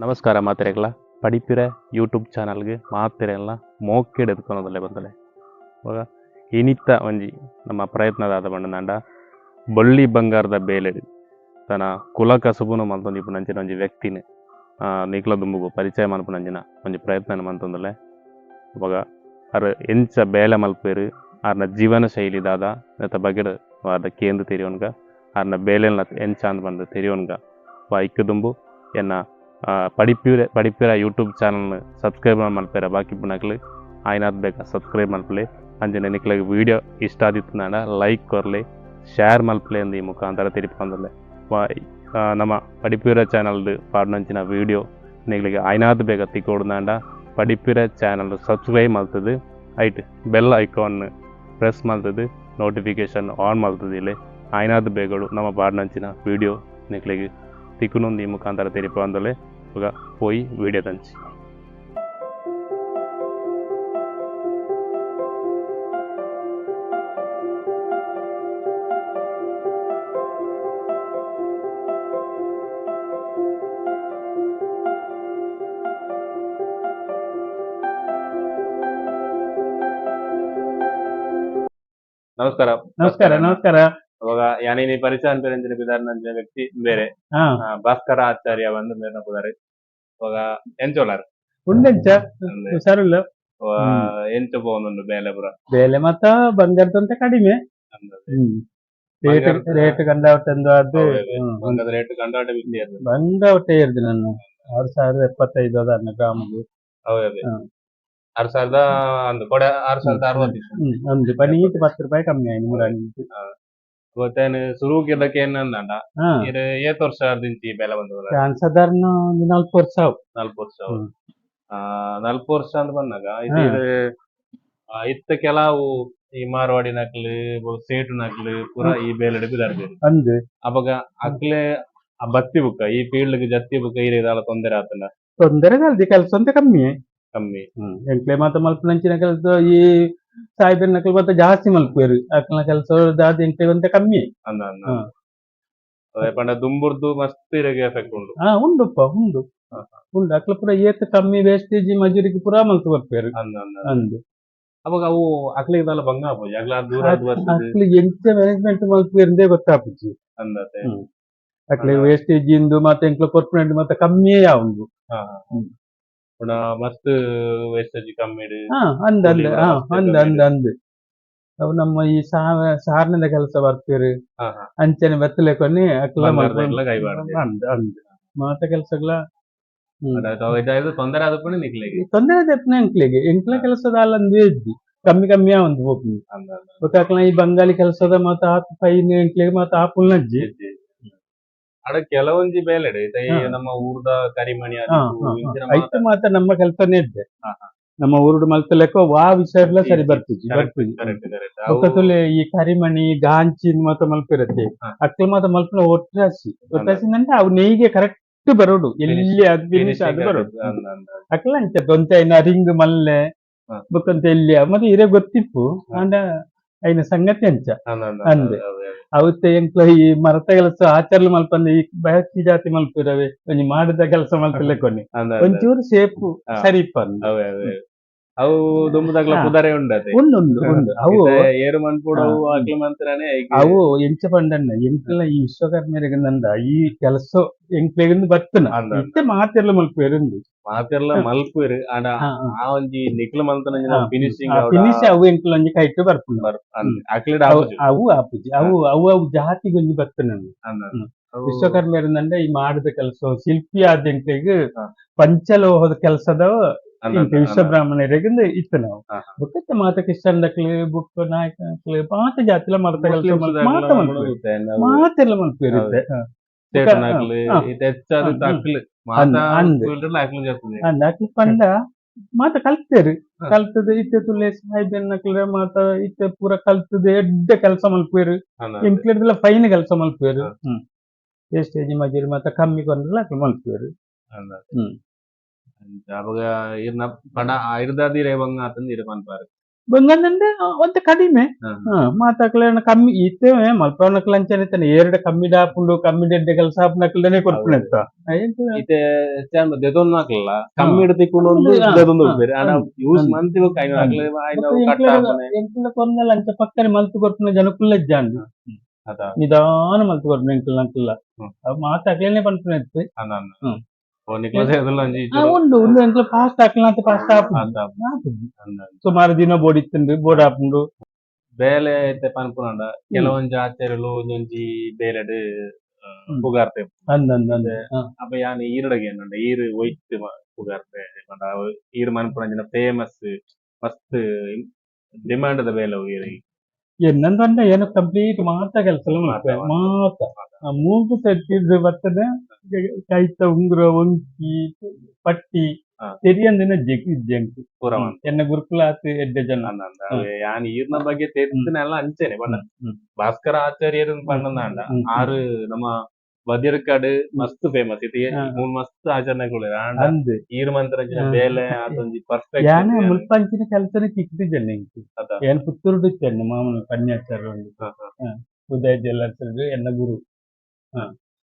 ನಮಸ್ಕಾರ ಮಾತೆರೆಗ್ಲ. ಪಡಿಪಿರ ಯೂಟ್ಯೂಬ್ ಚಾನಲ್ಗೆ ಮಾತೆರೆಲ್ಲ ಮೋಕೆಡ್ ಎತ್ಕೊಳೋದಲ್ಲೇ ಬಂದಲೆ. ಇವಾಗ ಇನಿತ್ತ ಒಂಜಿ ನಮ್ಮ ಪ್ರಯತ್ನದಾದ ಬಂಡನಾಂಡ ಬೊಳ್ಳಿ ಬಂಗಾರದ ಬೇಲೆಡ್ ತನ್ನ ಕುಲ ಕಸುಬುನು ಮಲ್ತೊಂದು ಇಪ್ಪುನಂಚಿನ ಒಂಜಿ ವ್ಯಕ್ತಿನ ನಿಕ್ಲ ದುಂಬುಗು ಪರಿಚಯ ಮಲ್ಪುನಂಚಿನ ಒಂಜಿ ಪ್ರಯತ್ನ ಮಲ್ತೊಂದುಲ್ಲೆ. ಅವಾಗ ಅರ್ ಎಂಚ ಬೇಲೆ ಮಲ್ಪೆರ್, ಆರ್ನ ಜೀವನ ಶೈಲಿ ದಾದ ನೆತ್ತ ಬಗೆಡ್ ವಾದ ಕೇಂದ್ರ ತೆರಿಯೋನ್ಗ, ಆರ್ನ ಬೇಲೆನ ಎಂಚ ಅಂದ್ ಬಂದು ತೆರಿಯೋನ್ಗ. ಐಕ್ ದುಂಬು ಎನ್ನ ಪಡಿಪಿರ ಪಡಿಪಿರ YouTube channel subscribe ಮಲ್ಪೆರ ಬಾಕಿ ಪುನಕ್ಲು ಆಯ್ನಾತ್ ಬೇಗ ಸಬ್ಸ್ಕ್ರೈಬ್ ಮಲ್ಪಲೆ. ಅಂಚನೆ ನಿಕ್ಲೆಗ್ ವೀಡಿಯೋ ಇಷ್ಟ ಆದಿತ್ತುಂಡ ಲೈಕ್ ಕೊರ್ಲೆ, ಶೇರ್ ಮಲ್ಪಲೆ ಅಂದ್ ಈ ಮುಖಾಂತರ ತೆರಿಪೊಂದುಲ್ಲೆ. ನಮ್ಮ ಪಡಿಪಿರ ಚಾನಲ್ದು ಪಾಡ್ನಂಚಿನ ವೀಡಿಯೋ ನಿಕ್ಲೆಗ್ ಆಯ್ನಾತ್ ಬೇಗ ತಿಕ್ಕೊಡುಂದಾಂಡ ಪಡಿಪಿರ ಚಾನಲ್ ಸಬ್ಸ್ಕ್ರೈಬ್ ಮಲ್ತದು ಐಟ್ bell icon press ಮಲ್ತದು notification on ಮಲ್ತದು ಇಲ್ಲೇ ಆಯ್ನಾತ್ ಬೇಗಡು ನಮ್ಮ ಪಾಡ್ನಂಚಿನ ವೀಡಿಯೋ ನಿಕ್ಲೆಗ್ ತಿಕ್ಕುನೊಂದು ಈ ಮುಖಾಂತರ ತೆರಿಪೊಂದುಲ್ಲೆ. ಇವಾಗ ಪೋಯಿ ವೀಡಿಯೋ ತಂಚಿ. ನಮಸ್ಕಾರ. ನಮಸ್ಕಾರ, ನಮಸ್ಕಾರ. ಅವಾಗ ಯಾನಿನಿ ಪರಿಚಯ ಅನ್ಪೇರೆಂಚಿನ ಪಿದಾರ್ನಂಚಿನ ವ್ಯಕ್ತಿ ಬೇರೆ. ಭಾಸ್ಕರ ಆಚಾರ್ಯ ಬಂದು ಮೇರ್ನ ಪುದಾರ್. ಅವಾಗ ಎಂಚೋಲಾರ್? ಉಂಡೆಂಚ, ಹುಷಾರುಲ್ಲ. ಎಂಚ ಪೋವೊಂದುಂಡು ಬೇಲೆ ಪೂರ? ಬೇಲೆ ಮತ್ತ ಬಂಗಾರದಂತ ಕಡಿಮೆ. ರೇಟ್ ರೇಟ್ ಕಂಡಾವಟ್ಟೆ ಒಂದು ಅದು. ಬಂಗಾರದ ರೇಟ್ ಕಂಡಾಟ ಬಿಸಿ ಇರ್ತದೆ. ಬಂಗಾವಟ್ಟೆ ಇರ್ದು ನಾನು 6075 ಅದ ಅನ್ನ ಗ್ರಾಮಿಗೆ. ಹೌದು, 6000 ಅಂದು ಕೊಡೆ 6060. ಒಂದು ಪನೀತ್ 10 ರೂಪಾಯಿ ಕಮ್ಮಿ ಆಯ್ತು ನೂರ. ಗೊತ್ತೇನು ಸುರುಕಿದ್ದಕ್ಕೆ ಏನಂದಂಡ ಇದು ಏತ್ ವರ್ಷ ದಿಂಚಿ ಬೆಲೆ ಬಂದು? ನಾನು ಸಾಧಾರಣ ಒಂದು 40 ವರ್ಷ ಆವು. 40 ವರ್ಷ. 40 ವರ್ಷ ಅಂತ ಬಂದಾಗ ಇದು ಇತ್ತ ಕೆಲವು ಈ ಮಾರ್ವಾಡಿ ನಕ್ಲು, ಸೇಟು ನಕ್ಲು ಪೂರ ಈ ಬೇಲೆಡ್ ಬಿದಾರ್ಬೇರು. ಅಂದು. ಅವಾಗ ಅಕ್ಲೆ ಆ ಬತ್ತಿ ಬುಕ್ಕ ಈ ಫೀಲ್ಡ್ ಜತ್ತಿ ಬುಕ್ಕ ಈ ದಾಲ ತೊಂದರೆ ಆತನ? ತೊಂದರೆ ಅಲ್ದಿ, ಕೆಲಸ ಅಂತ ಕಮ್ಮಿ. ಕಮ್ಮಿ. ಎಂಕ್ಲೆ ಮಾತ ಮಲ್ಪನಂಚಿನ ಕೆಲಸ ಈ ಸಾಯ್ಬೆರ್ ನಕಲು ಮಾತ ಜಾಸ್ತಿ ಮಲ್ಪೇರು, ಅಕ್ಲ ಕೆಲಸ ದಾದ ಎಂಕ್ಲೆ ಅಂತ ಕಮ್ಮಿ. ಅಂದ ಅಂದ. ಅದೇ ಪಂಡ ದುಂಬುರ್ದು ಮಸ್ತ್ ಇರಗೆ ಎಫೆಕ್ಟ್ ಉಂಡು. ಹಾ, ಉಂಡುಪ್ಪ, ಉಂಡು ಉಂಡು. ಅಕ್ಲ ಪೂರ ಏತ್ ಕಮ್ಮಿ ವೇಸ್ಟೇಜ್ ಮಜೂರಿಗೆ ಪೂರ ಮಲ್ತು ಬರ್ಪೇರು. ಅಂದ ಅಂದ. ಅಂದು. ಅವಾಗ ಅವು ಅಕ್ಲಿಗೆ ದಾಲ ಬಂಗ ಆಪುಜಿ, ಅಗ್ಲ ದೂರ ಬರ್ತದೆ. ಅಕ್ಲಿ ಎಂಚ ಮ್ಯಾನೇಜ್ಮೆಂಟ್ ಮಲ್ಪೇರಿಂದೇ ಗೊತ್ತಾಪುಜಿ. ಅಂದತೆ. ಅಕ್ಲೆ ವೇಸ್ಟೇಜ್ ಇಂದು ಮತ್ತೆ ಎಂಕ್ಲ ಕೊರ್ಪುನೆಂಡು ಮತ್ತೆ ಕಮ್ಮಿಯೇ ಉಂಡು. ಪುಣ ಮಸ್ತ್ ವೇಸ್ಟೇಜ್ ಕಮ್ಮಿ ಇಡು. ಹಾ, ಅಂದ ಅಂದ. ಕೂಲಿ ಹಾ. ಮಸ್ತ್ ಅಂದ ಕಮ್ಮಿ. ಅಂದ ಅಂದ್. ಅವು ನಮ್ಮ ಈ ಸಾರ್ನದ ಕೆಲಸ ಬರ್ತೀರಿ. ಹಾ, ಹಾ. ಅಂಚನೆ ಬತ್ತಲೆ ಕೊನೆ ಅಕ್ಲ. ಬಂಗಾರದಕ್ಲ ಕೈ ಬಾರ್ದು. ಅಂದ್ ಅಂದ್ ಮಾತ ಕೆಲಸಗಳ. ಇದು ತೊಂದರೆ ಆದಪುಣೆ ನಿಕ್ಲೆಗೆ. ತೊಂದರೆ ದೆಪ್ಪನೆ ಎಂಕ್ಲೆಗೆ, ಎಂಕ್ಲ ಕೆಲಸದ ಅಲ್ಲಂದು ಇದ್ದಿ ಕಮ್ಮಿ ಕಮ್ಮಿ ಒಂದು ಹೋಗ್ನಿ. ಅಂದ ಅಂದ. ಬೊಕ್ಕ ಈ ಬಂಗಾಲಿ ಕೆಲಸದ ಮಾತ ಆತ್ ಫೈನ್ ಎಂಕ್ಲೆಗೆ ಮಾತ ಆಪುಲ್ನಜ್ಜಿ. ಅಡ ಕೆಲವೊಂಜಿ ಬೇಲೆಡ್ ಇತ್ತೆ ಈ ನಮ್ಮ ಊರ್ದ ಕರಿಮಣಿ ಆದಿಪ್ಪು, ಇಂಚಿನ ಐತ ಮಾತ ನಮ್ಮ ಕೆಲಸನೇ ಇದ್ದೆ. ನಮ್ಮ ಊರುಡು ಮಲ್ತ ಲೆಕ್ಕ ವಾ ವಿಷಯಡ್ಲ ಸರಿ ಬರ್ತಿಜಿ. ಬರ್ತಿಜಿ. ಕರೆಕ್ಟ್ ಕರೆಕ್ಟ್ ಅವು. ಬೊಕ್ಕ ಈ ಕರಿಮಣಿ ಗಾಂಚಿನ್ ಮಾತ ಮಲ್ಪಿರತ್ತೆ. ಅಕ್ಲ ಮಾತ ಮಲ್ಪನ ಒಟ್ರಾಸಿ ಒಟ್ರಾಸಿ ಅಂದ್ರೆ ಅವು ನೆಯ್ಗೆ ಕರೆಕ್ಟ್ ಬರೋಡು, ಎಲ್ಲಿ ಅದು ಫಿನಿಶ್ ಅದು ಬರೋಡು. ಅಂದ ಅಂದ. ಅಕ್ಲ ಅಂಚ ದೊಂತೆ ಐನ ರಿಂಗ್ ಮಲ್ಲೆ. ಬೊಕ್ಕಂತ ಎಲ್ಲಿ ಮತ್ತೆ ಇರೇ ಗೊತ್ತಿಪ್ಪು ಅಂಡ ಐನ ಸಂಗತಿ ಅಂಚ. ಅಂದ ಅಂದ. ಅಂದೆ. ಅವತ್ತೆ ಎಂಕ್ಲ ಈ ಮರತ ಕೆಲಸ ಆಚರಣೆ ಮಲ್ಪಂದೆ ಈ ಬಯಸ್ತಿ ಜಾತಿ ಮಲ್ಪಿರವೆ ಒಂಜಿ ಮಾಡಿದ ಕೆಲಸ ಮಲ್ಪಲೆ ಕೊನೆ. ಅಂದ ಅಂದ. ಒಂಚೂರು ಶೇಪ್ ಸರಿ ಇಪ್ಪಂದು. ಅವೇ ಅವೇ, ಅವು ದುಂಬುದಾಗ್ಲ ಪುದರೆ ಉಂಡತೆ. ಉಂಡು ಉಂಡು ಉಂಡು ಅವು. ಇತ್ತೆ ಏರು ಮನ್ಪುಡು ಅವು ಅಕ್ಲ ಮಂತ್ರನೇ. ಅವು ಎಂಚ ಪಂಡಣ್ಣ, ಎಂಕ್ಲ ಈ ವಿಶ್ವಕರ್ಮರಿಗೆ ನಂದ ಈ ಕೆಲಸ ಎಂಕ್ಲೆಗಿಂದ ಬರ್ತನ. ಅಂದ ಅಂದ. ಇತ್ತೆ ಮಾತೆಲ್ಲ ಮಲ್ಪೇರುಂದು. ಮಾತೆರ್ಲ ಮಲ್ಪುವೆರ್ ಆಂಡ ಆ ಒಂಜಿ ನಿಕ್ಲ ಮಲ್ತನ ಫಿನಿಶಿಂಗ್. ಫಿನಿಶ್ ಅವು ಎಂಕ್ಲ ಒಂಜಿ ಕೈಟ್ ಬರ್ಪುಂಡು. ಅಕ್ಲೆಡ್ ಅವು ಆಪುಜಿ. ಅವು ಆಪುಜಿ. ಅವು ಅವು ಅವು ಜಾತಿಗೆ ಒಂಜಿ ಬರ್ತನ. ಅಂದ ಅಂದ. ಅವು ವಿಶ್ವಕರ್ಮರಂದ್ರೆ ಈ ಮಾಡಿದ ಕೆಲಸ ಶಿಲ್ಪಿ ಆದ ಎಂಕ್ಲೆಗ್ ಪಂಚಲೋಹದ ಕೆಲಸದ. ಅಂದ ಇಂಕ ಅಂದ. ವಿಶ್ವ ಬ್ರಾಹ್ಮಣರಿಗಿಂದ ಇತ್ತು ನಾವು. ಬುಕ್ಕ ಮಾತ ಕ್ರಿಶ್ಚಿಯನ್ ದಕ್ಲು ಬುಕ್ಕ ನಾಯಕ ಮಾತ ಜಾತಿಲ ಮರತ ಕೆಲಸ ಮುಸ್ಲಿಮ್ಸ್ ಮಾತ ದಕ್ಲ ಮಲ್ಪುವೆರ್. ಗೊತ್ತೆ, ನಾವು ಮಾತೆಲ್ಲ ಮಲ್ಪುವೆರ್. ಸೇಟುನಕ್ಲು, ಇತ್ತೆ ಹೆಚ್ಚಾದ್ ಅಕ್ಲು ಮಾತ ಅಂದ್ ಅಂದ್. ಫೀಲ್ಡ್ ಅಕ್ಲು ಜಪ್ಪುನೆ. ಅಂದ್ ಅಕ್ಲು ಪಂಡ ಮಾತ ಕಲ್ತೇರು. ಕಲ್ತದ ಇತ್ತೆ ತುಲೆ ಸಾಯ್ಬೆನ್ನಕ್ಲೆ ಮಾತ ಇತ್ತೆ ಪೂರ ಕಲ್ತದ ಎಡ್ಡೆ ಕೆಲಸ ಮಲ್ಪುವೆರ್. ಅಂದ ಅಂದ. ಎಂಕ್ಲೆಡ್ದಲ ಫೈನ್ ಕೆಲಸ ಮಲ್ಪುವೆರ್. ವೇಸ್ಟೇಜ್ ಮಜೂರಿ ಮಾತ ಕಮ್ಮಿ ಕೊಂಡಲ ಅಕ್ಲು ಮಲ್ಪುವೆರ್. ಅಂದ. ಅಂಚ ಅಪಗ ಇರ್ನ ಪಂಡ ಇರ್ದಾದಿ ರೇವಂಗ ಆತಂದ್ ಇರ್ ಪನ್ಪಾರ್. ಬಂಗಂದಂದ್ರೆ ಒಂತೆ ಕಡಿಮೆ. ಮಾತಾಕ್ಲೆ ಕಮ್ಮಿ ಇತ್ತೆ ಮಲ್ಪನಕ್ಲ ಅಂಚನೆ ಇತ್ತಾನೆ ಏರ್ಡ ಕಮ್ಮಿ ಡಾಪುಂಡು ಕಮ್ಮಿ ಡೆಡ್ಡೆ ಕೆಲಸ ಆಪುನಕ್ಲೆನೆ ಕೊರ್ಪುನೆತ್ತ. ಇತ್ತೆ ಹೆಚ್ಚಾನ್ ದೆತೊನ್ನಾಕ್ಲಲ್ಲ ಕಮ್ಮಿಡ್ ತಿಕ್ಕುಂಡು ಒಂದು ದೆತೊಂದು ಉಪ್ಪೆರ್ ಆಂಡ ಯೂಸ್ ಮಂತಿ ಬೊಕ್ಕ ಐನ ಅಕ್ಲೆ ಐನ ಕಟ್ ಆಪುನೆ. ಎಂಕುಲ ಕೊರ್ನಲ ಅಂಚ ಪಕ್ಕನೆ ಮಲ್ತ್ ಕೊರ್ಪುನ ಜನಕುಲ್ಲ ಇಜ್ಜಾಂಡ್. ಅದ ನಿಧಾನ ಮಲ್ತ್ ಕೊರ್ಪುನ ಎಂಕುಲ್ನ ಅಂಕುಲ್ಲ. ಅವು ಮಾತಾಕ್ಲೆನೆ ಪನ್ಪುನ ಇತ್ತು. ಅಂದ ಅಂದ ಓ ನಿಕ್ಲ ಸೇರ್ದಲ್ಲ ಒಂಜಿ ಉಂಡು ಉಂಡು ಎಂಕುಲ ಫಾಸ್ಟ್ ಆಕ್ಲಂತ ಫಾಸ್ಟ್ ಆಪುಜಿ. ಅಂದ ಆಪುಜಿ. ಅಂದ ಸುಮಾರು ದಿನ ಬೋಡಿತ್ತುಂಡು ಬೋಡ್ ಆಪುಂಡು. ಬೇಲೆ ಇತ್ತೆ ಪನ್ಪುನಂಡ ಕೆಲವೊಂಜಿ ಆಚೆರುಲು ಒಂಜೊಂಜಿ ಬೇಲೆಡ್ ಪುಗಾರ್ತೆ. ಅಂದ್ ಅಂದ್ ಅಂದ್. ಅಪ್ಪ ಯಾನ್ ಈರಡಗೆ ಏನಂಡ ಈರ್ ಒಯ್ತ್ ಪುಗಾರ್ತೆ ಪಂಡ ಅವು ಈರ್ ಮನ್ಪುನಂಚಿನ ಫೇಮಸ್ ಮಸ್ತ್ ಡಿಮ್ಯಾಂಡ್ ದ ಬೇಲೆ ಅವು ಈರ್. ಎನ್ನಂದಂಡ ಏನು ಕಂಪ್ಲೀಟ್ ಮಾತ ಕೆಲಸ ಮಾತ, ಮಾತ ಆ ಮೂಗು ಸೆಟ್ಟಿದ್ದು ಬರ್ತದೆ ಕೈತ ಉಂಗುರ ಒಂಕಿ ಪಟ್ಟಿ ತೆರಿಯಂದಿನ ಜೆಗ್ ಇಜ್ಜಂಕ್ ಪೂರ ಎನ್ನ ಗುರುಕುಲ ಆತ್ ಎಡ್ಡೆ ಜನ. ಅಂದ ಅಂದ ಅವೇ ಯಾನ್ ಈರ್ನ ಬಗ್ಗೆ ತೆತ್ತಿನೆಲ್ಲ ಅಂಚೆನೆ ಪಂಡ ಭಾಸ್ಕರ ಆಚಾರ್ಯರು ಪಂಡಂದಾಂಡ ಆರು ನಮ್ಮ ಬದಿರ್ಕಡ್ ಮಸ್ತ್ ಫೇಮಸ್ ಇತ್ತೆ ಮೂಲು ಮಸ್ತ್ ಆಚರಣೆಗಳು ಆಂಡ ಅಂದ್ ಈರ್ ಮಂತ್ರಂಚಿನ ಬೇಲೆ ಆತೊಂಜಿ ಯಾನ ಪರ್ಫೆಕ್ಟ್. ಮುಲ್ಪಂಚಿನ ಕೆಲಸನೇ ತಿಕ್ಕಿದ್ದಿಜೆನ್ನೆ ಎಂಕ್. ಅದ ಏನ್ ಪುತ್ತೂರುಡು ಇತ್ತೆನ್ನೆ ಮಾಮೂಲು ಕನ್ಯಾಚಾರ್ಯ ಉಂಡು. ಉದಯ ಜ್ಯುವೆಲ್ಲರ್ಸ್ ಎನ್ನ ಗುರು.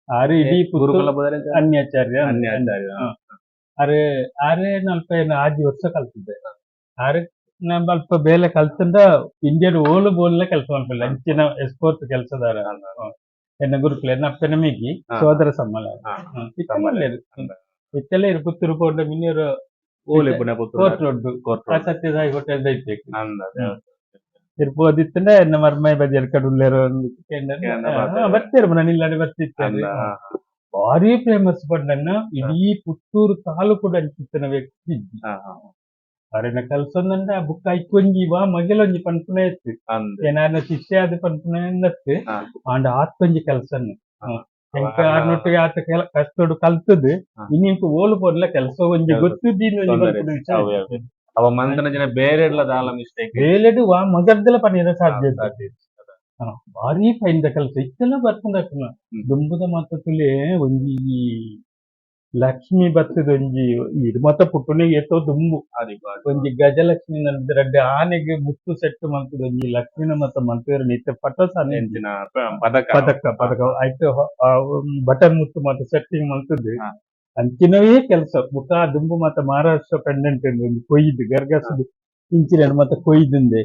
ಆರು ಇಡೀ ಪುತ್ತೂರು ಗುರುಕುಲ ಬದಲ ಅನ್ಯಾಚಾರ್ಯ ಅಂದ್. ಅನ್ಯಾಚಾರ್ಯ. ಆರು ಆರೇ ನಲ್ಪ ಏನು ಆಜಿ ವರ್ಷ ಕಲ್ತಿದ್ದೆ. ಆರು ನಾನು ಅಲ್ಪ ಬೇಲೆ ಕಲ್ತಂದ ಇಂಡಿಯನ್ ಓಲು ಬೋಲ್ಲೆ ಕೆಲಸ ಮಾಡ್ತಿಲ್ಲ ಅಂಚಿನ ಎಕ್ಸ್ಪೋರ್ಟ್ ಕೆಲಸದಾರ. ಎನ್ನ ಗುರುಕುಲು ಎನ್ನ ಅಪ್ಪನ ಮಿಗಿ ಸೋದರ ಸಮ್ಮಲ. ಇತ್ತೆಲ್ಲ ಇತ್ತೆಲ್ಲ ಇರು ಪುತ್ತೂರು ಪೋಂಡ ಮಿನಿಯರು ಓಲೆ ಪುನಃ Puttur court road court road. Sathya Sai hotel ದೈತೇಕ್. ಅಂದ ಇರ್ಬೋದಿತ್ತಂಡ ಎನ್ನ ಮರ್ಮೈ ಬದಿಯಲ್ಲಿ ಕಡುಲ್ಲೇರೋ ಕೇಂದ್ರ ಬರ್ತಾರೆ. ಬರ್ತೀರ ನಾನು ಇಲ್ಲಾಂದ್ರೆ ಬರ್ತಿತ್ತೇನೆ. ಅಂದ ಭಾರಿ ಫೇಮಸ್ ಪಂಡನ್ನ ಇಡೀ ಪುತ್ತೂರು ತಾಲೂಕು ಅಂಚಿತ್ತಿನ ವ್ಯಕ್ತಿ ಇಜ್ಜಿ. ಅರೆನ ಕಲ್ಸೊಂದಂಡ ಬುಕ್ಕ ಐಕೊಂಜಿ ವಾ ಮಗಿಲೊಂಜಿ ಪನ್ಪುನ ಇತ್ತು. ಅಂದ್ ಏನಾರ ಶಿಷ್ಯ ಆದ್ ಪನ್ಪುನ ಇತ್ತು. ಆಂಡ ಆತೊಂಜಿ ಕೆಲಸನ್ ಎಂಕ್ ಆರ್ನೊಟ್ಟಿಗೆ ಆತ ಕೆಲ ಕಷ್ಟೊಡು ಕಲ್ತದ್ ಇನ್ನು ಇಂಕ್ ಓಲು ಪೋರ್ಲ ಕೆಲಸ ಒಂಜಿ ಕೆಲಸ ಗೊತ್ತಿದ್ದೀನಿ ಒಂಜಿ ತೊಂದರೆ ಪನ್ಪುನ ವಿಚಾರ. ಅವೇ ಅವೇ. ಅವ ಮಂತನ ಜನ ಬೇರೆ ದಾಲ ಮಿಸ್ಟೇಕ್ ಬೇಲೆಡ್ ವಾ ಮಗರ್ದಲ ಪನಿಯರ ಸಾಧ್ಯ ಇಜ್ಜಿ. ಭಾರಿ ಫೈನ್ ದ ಕೆಲಸ ಇತ್ತೆಲ್ಲ ಬರ್ಪುಂಡು ಅಕ್ಲ್ನ. ದುಂಬುದ ಮಾತ ತುಲೆ ಒಂಜಿ ಈ ಲಕ್ಷ್ಮಿ ಬತ್ತದ ಒಂಜಿ ಇರ್ ಮಾತ ಪುಟ್ಟುನೆ ಏತೋ ದುಂಬು ಒಂಜಿ ಗಜಲಕ್ಷ್ಮಿ ರಡ್ಡ್ ಆನೆಗ್ ಮುತ್ತು ಸೆಟ್ ಮಲ್ತದ ಒಂಜಿ ಲಕ್ಷ್ಮಿನ ಮಾತ ಮಲ್ಪುವೆರ್ ಇತ್ತೆ ಫೋಟೋಸ್ ಆನೆ ಎಂಚಿನ ಪದಕ ಪದಕ ಪದಕ ಐಟ್ ಬಟನ್ ಮುತ್ತು ಮಾತ ಸೆಟ್ಟಿಂಗ್ ಮಲ್ತದ್ ಅಂಚಿನವೇ ಕೆಲಸ. ಬುಕ್ಕ ದುಂಬು ಮಾತ ಮಹಾರಾಷ್ಟ್ರ ಪೆಂಡೆಂಟ್ ಒಂಜಿ ಕೊಯ್ದು ಗರ್ಗಸದ ಇಂಚಿನ ಮಾತ ಕೊಯ್ದುಂದೆ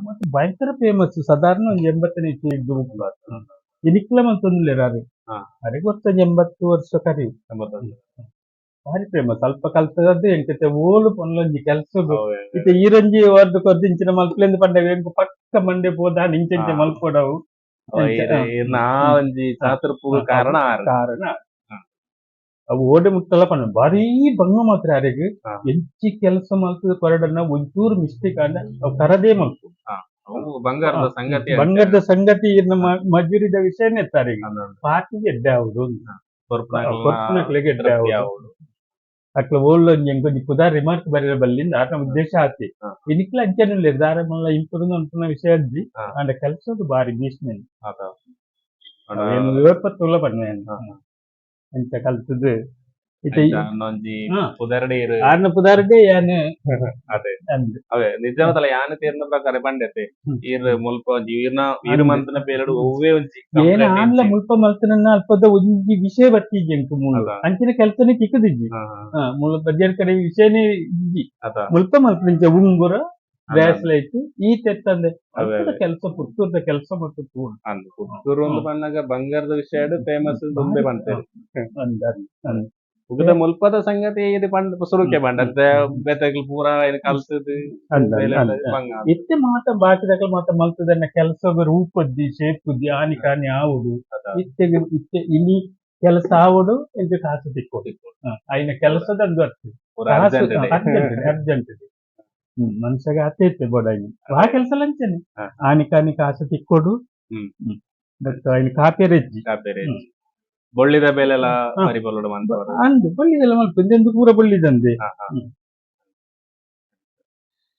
ಮಾತ ಭಯಂಕರ ಫೇಮಸ್. ಸಾಧಾರಣ ಒಂಜಿ 80ನೇ ಇಸ್ವಿ ದುಂಬು ಇನಿಕ್ಲ ಮಲ್ತೊಂದುಲ್ಲೆರ್ ಆರ್. ಅರೆಗ್ ಗೊತ್ತೊಂಜಿ 80 ವರ್ಷ ಕರಿವು. ಭಾರಿ ಫೇಮಸ್. ಅಲ್ಪ ಕಲ್ತದ್ದು ಎಂಕತೆ ಓಲು ಪೊನ್ಲೊಂಜಿ ಕೆಲಸಗ್ ಇತ್ತೆ ಈರೊಂಜಿ ವರ್ದ್ ಕೊರ್ದು ಇಂಚಿನ ಮಲ್ಪುಲೆಂದ್ ಪಂಡ ಎಂಕ್ ಪಕ್ಕ ಮಂಡೆ ಪೋದ ಇಂಚ ಮಲ್ಪೊಡವು. ನಾ ಒಂಜಿ ಚಾತುರ್ಪು ಕಾರಣ ಆರ್. ಕಾರಣ ಅವು ಓಡೆ ಮುಟ್ಟಲ ಪಂಡ ಭಾರಿ ಬಂಗ ಮಾತ್ರ ಅರೆಗ್. ಎಂಚಿ ಕೆಲಸ ಮಲ್ತದ ಕೊರಡನ್ನ ಒಂಚೂರು ಮಿಸ್ಟೇಕ್ ಆಂಡ ಅವು ಕರದೇ ಮಲ್ಪು. ಅವು ಬಂಗಾರದ ಸಂಗತಿ. ಬಂಗಾರದ ಸಂಗತಿ ಇರ್ನ ಮಜೂರಿದ ವಿಷಯನೇ ಇತ್ತು ಅರೆಗ್. ಪಾರ್ಟಿಗೆ ಎಡ್ಡೆ ಆವೊಡು ಕೊರ್ಪುನಕ್ಲೆಗ್ ಎಡ್ಡೆ ಆವೊಡು. ಅಕ್ಲ ಓಲ್ಲೊಂಜಿ ಎಂಕೊಂಜಿ ಪುದಾರ್ ರಿಮಾರ್ಕ್ ಬರೆಯರೆ ಬಲ್ಲಿಂದ ಆರ್ನ ಉದ್ದೇಶ ಆತೆ. ಇನಿಕ್ಲ ಅಂಚನೆ ಉಲ್ಲೆರ್ ದಾರ ಮಲ್ಲ ಇಂಪ್ರೂವ್ ಮನ್ಪುನ ವಿಷಯ ಅಜ್ಜಿ. ಆಂಡ ಕೆಲಸದ ಬಾರಿ ಭೀಷ್ಮೆ. ಏನು ಏಪತ್ತುಲ ಪನ್ನೆ ಅಂಚ ಕಲ್ತದ್ ಇತ್ತೆ ಒಂಜಿ ಪುದರ್ಡೆ ಇರು ಆರ್ನ ಪುದಾರ್ಡೆ ಯಾನ್ ಅದೇ ಅಂದ್. ಅವೇ ನಿಜವತಲ ಯಾನ್ ತೀರ್ನ ಪ್ರಕಾರ ಪಂಡೆತೆ ಈರ್ ಮುಲ್ಪ ಒಂಜಿ ಈರ್ನ ಈರ್ ಮಂತನ ಪೇರಡು ಒವ್ವೇ ಒಂಜಿ ಏನ್ ಕಂಪ್ಲೇಂಟ್ ಆನ್ಲ ಇಜ್ಜಿ. ಮುಲ್ಪ ಮಲ್ತನನ್ನ ಅಲ್ಪದ ಒಂಜಿ ವಿಷಯ ಬತ್ತಿಜ್ಜಿ ಎಂಕ್ ಮೂಲು. ಅದ. ಅಂಚಿನ ಕೆಲಸನೇ ತಿಕ್ಕುದಿಜ್ಜಿ. ಮುಲ್ಪ ಬಜ್ಜೆರ್ ಕಡೆ ವಿಷಯನೇ ಇಜ್ಜಿ. ಮುಲ್ಪ ಮಲ್ಪುನಂಚ ಉಂಗುರ ಬ್ರಾಸ್ಲೈಟ್ ಈ ತೆತ್ತಂದೆ ಅದೇ, ಅಲ್ಪದ ಕೆಲಸ ಪುತ್ತೂರ್ದ ಕೆಲಸ ಮತ್ತು ತೂಡು. ಅಂದ್ ಪುತ್ತೂರು ಒಂದು ಪನ್ನಗ ಬಂಗಾರದ ವಿಷಯಡ್ ಫೇಮಸ್ ದುಂಬೆ ಪನ್ಪೆರ್. ಅಂದ್ ಅಂದ್ ಅಂದ್. ಉಗದ ಮುಲ್ಪದ ಸಂಗತಿ ಇದು ಪಂಡ ಸುರುಕೆ ಪಂಡ ಬೇತೆಗ್ಲು ಪೂರ ಏನ್ ಕಲ್ತದ್ ಅಂದ್ ಅಂದ್ ಬೇಲೆ ಅಂದ್. ಬಂಗ ಇತ್ತೆ ಮಾತ ಬಾಕಿದಕಲ್ ಮಾತ ಮಲ್ತದನ್ನ ಕೆಲಸಗ್ ರೂಪದ್ದಿ ಶೇಪುದ್ದಿ ಆನಿ ಕಾನಿ ಆವೊಡು. ಇತ್ತೆಗ್ ಇತ್ತೆ ಇನಿ ಕೆಲಸ ಆವೊಡು ಎಂಕ್ ಕಾಸು ತಿಕ್ಕೊಡು. ಐನ ಕೆಲಸದ ಅಂದು ಅರ್ಥ. ಪೂರ ಕಾಸು ಅರ್ಜೆಂಟ್ ಇದೆ. ಅರ್ಜೆಂಟ್ ಅರ್ಜೆಂಟ್ ಮನುಷ್ಯಗೆ ಅತ್ತೆ ಇತ್ತೆ ಬೋಡಾಯಿ ಆ ಕೆಲಸ ಲಂಚನೆ ಆನಿ ಕಾನಿ ಕಾಸು ತಿಕ್ಕೊಡು. ಬಟ್ ಐನ ಕಾಪೇರೆಜ್ಜಿ. ಕಾಪೇರೆ ಬೊಳ್ಳಿದ ಬೇಲೆಲ ಬಾರಿ ಬೊಲ್ಲುಡು ಮನ್ಪುವರು. ಅಂದ್ ಬೊಳ್ಳಿದೆಲ್ಲ ಮಲ್ಪ ಇಂದೆಂದು ಪೂರ ಬೊಳ್ಳಿದಂದೆ.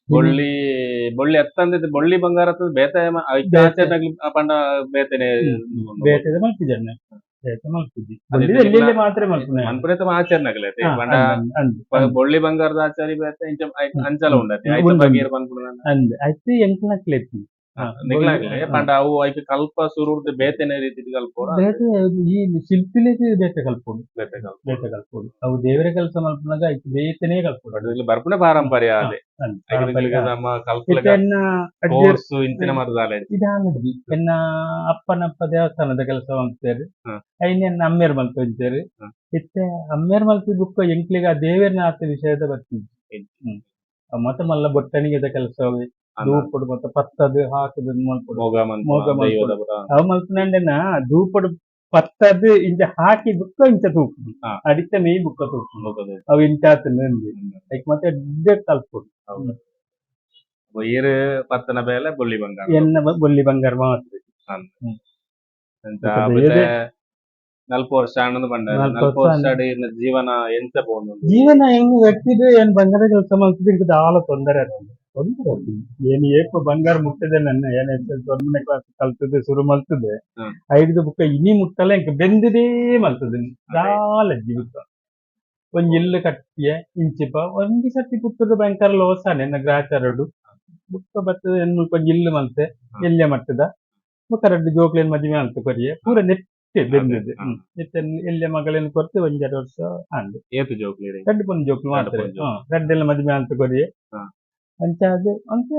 ಬೊಳ್ಳಿ ಬೊಳ್ಳಿ ಅತ್ತಂದೆ ಬೊಳ್ಳಿ ಬಂಗಾರ ಅತ್ತಂದೆ ಬೇತೆ ಬೇತೆ. ಆಚೆ ಪಂಡ ಬೇತೆನೆ ಬೇತೆದ ಮಲ್ಪಿಜನ್ನ. ಬೇತೆ ಮಲ್ಪುಜಿ. ಅದೇ ಬೊಳ್ಳಿದ ನಿಕ್ಲ ಎಲ್ಲೆಲ್ಲಿ ಮಾತ್ರ ಮಲ್ಪುನೆ. ಮನ್ಪುನೆತ ಆಚರಣೆಗಳೈತೆ. ಪಂಡ ಅಂದ್ ಅಂದ್ ಅಂದ್. ಬೊಳ್ಳಿ ಬಂಗಾರದ ಆಚಾರಿ ಬೇತೆ ಇಂಚ ಅಂಚಲ ಉಂಡತೆ ಐತ ಉಂಡು. ಬಗ್ಗೆ ಪನ್ಪುನ. ಅಂದ್ ಐತೆ ಎಂಕ್ಲಕ್ಲೆತ್ತಿ. ನಿಕ್ಲಾಗ್ಲೆ ಪಂಡ ಅವು ಐಕ್ ಕಲ್ಪ ಸುರುರ್ದು ಬೇತೆನೆ ರೀತಿಡ್ ಕಲ್ಪೊಡು. ಬೇತೆ ಈ ಶಿಲ್ಪಿಲೆಗ್ ಬೇತೆ ಕಲ್ಪೊಡು. ಬೇತೆ ಕಲ್ಪ. ಬೇತೆ ಕಲ್ಪೊಡು. ಅವು ದೇವರ ಕೆಲಸ ಮಲ್ಪುನಗ ಐಕ್ ಬೇತೆನೇ ಕಲ್ಪೊಡು. ಬಟ್ ಇಲ್ಲಿ ಬರ್ಪುನೆ ಪಾರಂಪರ್ಯ ಅದೇ. ಅಂದ್. ಐಕ್ ನಿಕ್ಲೆಗ್ ನಮ್ಮ ಕಲ್ಪುಲೆಕ ಇತ್ತೆ ಎನ್ನ ಅಜ್ಜೆರ್ ಕೋರ್ಸ್ ಇಂಚಿನ ಮಾತ ದಾಲ ಇಜ್ಜಿ. ಇದಾನಜ್ಜಿ ಎನ್ನ ಅಪ್ಪನಪ್ಪ ದೇವಸ್ಥಾನದ ಕೆಲಸ ಮಲ್ತೆರ್. ಐನ್ ಎನ್ನ ಅಮ್ಮೆರ್ ಮಲ್ತೊಂತೆರ್. ಇತ್ತೆ ಅಮ್ಮೆರ್ ಮಲ್ತಿ ಬುಕ್ಕ ಎಂಕ್ಲೆಗ್ ಆ ದೇವೆರ್ನ ಆತ ವಿಷಯದ ಬರ್ತಿಜಿ. ಮತ ಮಲ್ಲ ಬೊಟ್ಟಣಿಗೆದ ಕೆಲಸವೇ ಧೂಪಡು ಮತ್ತ ಪತ್ತದು ಹಾಕುದು ಮಲ್ಪೊಡು. ಮೋಗ ಮನ್ಪುನ ಮೋಗ ಮನ್ಪುನ. ದೈವದ ಪುರ. ಅವು ಮಲ್ಪುನಂಡೆನ ಧೂಪಡು ಪತ್ತದು ಇಂಚ ಹಾಕಿ ಬುಕ್ಕ ಇಂಚ ತೂಪುದು. ಅಡಿತ ಮೇಯ್ ಬುಕ್ಕ ತೂಪುದು. ಮೋಗ ತೂಪುನು. ಅವು ಇಂಚ ಆತುಂಡು ಅಂದ್ ಐಕ್ ಮತ್ತೆ ಎಡ್ಡೆ ಕಲ್ಪೊಡು. ಈರ್ ಪತ್ತನ ಬೇಲೆ ಬೊಳ್ಳಿ ಬಂಗಾರ. ಎನ್ನ ಬೊಳ್ಳಿ ಬಂಗಾರ ಮಾತ್ರ. ಅಂಚ ಬೊಕ್ಕ ಬೇತೆ ಬೇರೆ ನಲ್ಪ ವರ್ಷ ಆಂಡ್ ಪಂಡ ನಲ್ಪ ನಲ್ಪ ವರ್ಷ ವರ್ಷ ಈರ್ನ ಜೀವನ ಎಂಚ ಪೋವೊಂದುಂಡು? ಜೀವನ ಹೆಂಗ್ ವ್ಯಕ್ತಿದು ಏನ್ ಬಂಗಾರ ಕೆಲಸ ಮಲ್ತಿದ್ದು ಇಂಕ್ ದಾಲ ತೊಂದರೆ ಆತುಂಡು. ತೊಂದರೆ ಆತುಂಡು. ಏನ್ ಏಪ ಬಂಗಾರ ಮುಟ್ಟದೆ ನನ್ನ ಏನ್ ಎಸ್ ಎಲ್ ಒಂದನೇ ಕ್ಲಾಸ್ ಕಲ್ತದೆ ಶುರು ಮಲ್ತದೆ. ಐಡ್ದು ಬುಕ್ಕ ಇನಿ ಮುಟ್ಟಲ ಇಂಕ್ ಬೆಂದುದೇ ಮಲ್ತದೆ ದಾಲ ಜೀವಿತ. ಒಂಜಿ ಇಲ್ಲು ಕಟ್ಟಿಯೆ ಇಂಚಿಪ ಒಂಜಿ ಸರ್ತಿ ಪುತ್ತೂರು ಭಯಂಕರ ಲೋಸ್ ಆಂಡ್ ಎನ್ನ ಗ್ರಾಚಾರಡು. ಬುಕ್ಕ ಬತ್ತದ ಎನ್ ಮುಲ್ಪ ಒಂಜಿ ಇಲ್ಲು ಮಲ್ತೆ ಎಲ್ಯ ಮಟ್ಟದ. ಬೊಕ್ಕ ರಡ್ಡ್ ಜೋಕ್ಲೆನ್ ಮದಿಮೆ ಮಲ್ತ್ ಕೊರಿಯೆ ಪೂರ ನೆಟ್ಟೆ ಬೆಂದದು. ಇತ್ತೆ ಎಲ್ಯ ಮಗಳೆನ್ ಕೊರ್ತು ಒಂಜೆರಡು ವರ್ಷ ಆಂಡ್. ಏತ್ ಜೋಕ್ಲು ಇರೆಗ್? ರಡ್ಡ್ ಪೊಣ್ಣು ಜೋಕ್ಲು ರಡ್ಡ್ ಮಾತ್ರ. ಪೊಣ್ಣು ಜೋಕ್ಲು. ರಡ್ಡೆಲ್ಲ ಮದಿಮೆ ಮಲ್ತ್ ಕೊರಿಯೆ. ಅಂಚಾದ್ ಅಂಚ